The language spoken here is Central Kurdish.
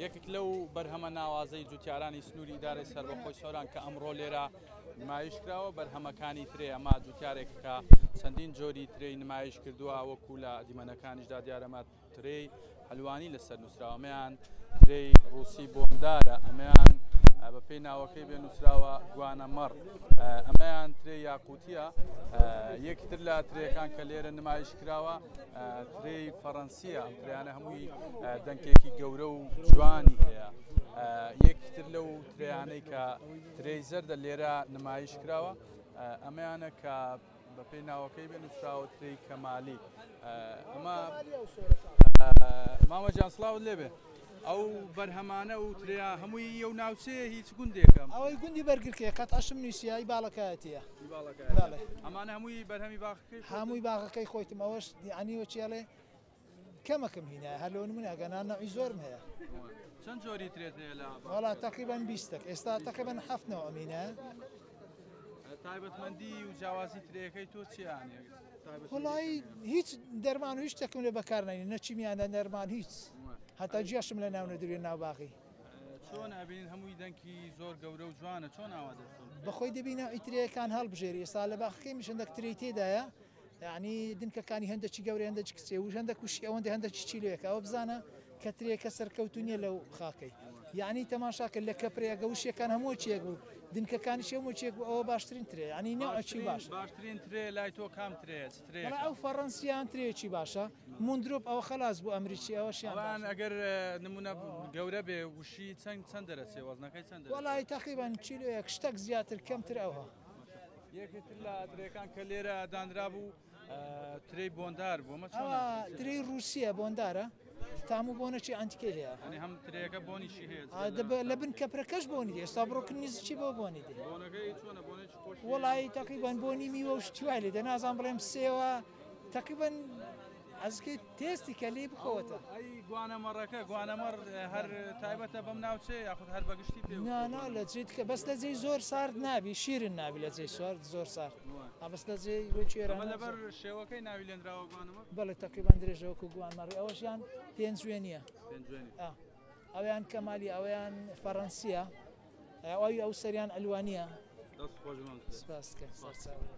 یەکێک لەو بەرهەمە ناوازەی جوتیارانی سنووری ئیدارەی سەربەخۆی سۆران کە ئەمڕۆ لێرە نمایش کراوە بەرهەمەکانی ترێ ئەمە جوتیارێک کە چەندین جۆری ترێی نمایش کردووە وەکو لە دیمەنەکانیشدا دیارەمە ترێی حلوانی لەسەر نووسراوە ئەمەیان ترێی ڕووسی بۆندارە ئەمەیان بەپێی ناوەکەی بێ نووسراوە گوانەمەڕ ئەمەیان ترێ یاقوتیە یەکتر لە ترێکان کە لێرە نمایش کراوە ترێی فەڕەنسیە ئەم تریانە هەمووی دەنکێکی گەورە و جوانی هەیە یەکتر لەو تریانەی کە ترێی زەردە لێرە نمایش کراوە ئەمەیانە کە بەپێی ناوەکەی بێ نووسراوە ترێی کەمالی ئەمە مامە جان سڵاوت لێبێ ئەو بەرهەمانە و تریا هەمووی یەو ناوچەیە هیچ گوندێکە ئەوەی گوندی بەرگرکێ قەت ئەشم نووسیایی باڵەکایەتیە ئەمانە هەمووی بەرهەمی باخەکەی هەمووی باغەکەی خۆیتم ئەوەش یعنی وەچێڵێ کەمەکەم هینا هەر لۆ نمونە گەنا نەوعی زۆرم هەیە. چەند جۆری ترێت هەیە لە وەڵا تەقریبەن بیستەک ئێستا تەقریبەن حەفت نەوعم هینا. تایبەتمەندی و جیاوازی ترێیەکەی تۆ چییە؟ وەڵی هیچ دەرمان و هیچ شتێکم لێ بەکار نەینی نە چیمیا نە دەرمان هیچ هەتا گیاشم لە ناو نەدرێ ناو باغی. چۆن ئەبینین هەمووی دەنکی زۆر گەورە و جوانە چۆن ئاوا دەرچوون؟ بەخۆی دەبی نەوعی ترێیەکان هەڵبژێری ئێستا لە باخەکەی منیش هەندەک ترێی تێدایە یەعنی دنکەکانی هەندەکی گەورەی هەندەکی کچێ و هەندەک وشی ئەوەندە هەندەکی چیلۆیەکە ئەوە بزانە کە ترێکە سەرکەوتو نییە لەو خاکەی یەعنی تەماشا کرد لە کەپرێگە وشیەکان هەموو چیەک بوو دنکەکانیش هەموو چیەک بوو ئەوە باشترین ترێ یەعنی نەوعێکی باشە. باشترین ترێ لای تۆ کام ترێیە چ ترێیەکە؟ وەڵا ئەو فەڕەنسیان ترێیەکی باشە موندرۆپ ئەوە خەلاس بوو ئەمریکی ئەوەشیان ئەوان باشە. ئەگەر نمونە گەورە بێ وشی چەند چەند دەرەچێ وەزنەکەی چەند دەرەچێ؟ وەڵای تەقریبەن کیلۆیەک شتەک زیاتر کەمتر ئەوها. یەکێ تر لە ترێکان کە لێرە دانرابوو ترێی بۆندار بوو ئەمە چۆنە؟ ئەوە ترێی ڕووسییە بۆندارە تام و بۆنێکی ئەنتیکەی هەیە. یانی هەم ترێیەکە بۆنیشی هەیە جگە ئا لە دە لە بن کەپرەکەش بۆنی دێ ئێستا بڕۆ کن نزیکی بۆ بۆنی دێ. بۆنەکەی چۆنە بۆنێکی خۆشی هەیە؟ وەڵایی تەقریبەن بۆنی میوە و شتی وای لێ دێ نازانم بڵێم سێوە تەقریبەن ئەزکەی تێستی کە لێی بخۆوەتە. ئەی گوانەمەڕەکە، گوانەمەڕ هەر تایبەتە بەم ناوچەیە یاخود هەر بەگشتی پێ نا نا لە جێی تکە بەس لە جێی زۆر سارد نابی شیرن نابی لە جێی سارد زۆر سارد ئا بەس لە جێی وەکی ئێران ئەمە لەبەر شێوەکەی ناوی لێنراوە گوانەمەڕ؟ بەڵێ تەقریبەن درێژە وەکو گوانمەڕی ئەوەشیان پێنجوێنیە پێنجوێنی ئا ئەویان کەمالی ئەویان فەڕەنسیە ئەوی ئەو سەریان ئەلوانیە دەست خۆش مامۆستا سپاس کە سەرچاوە.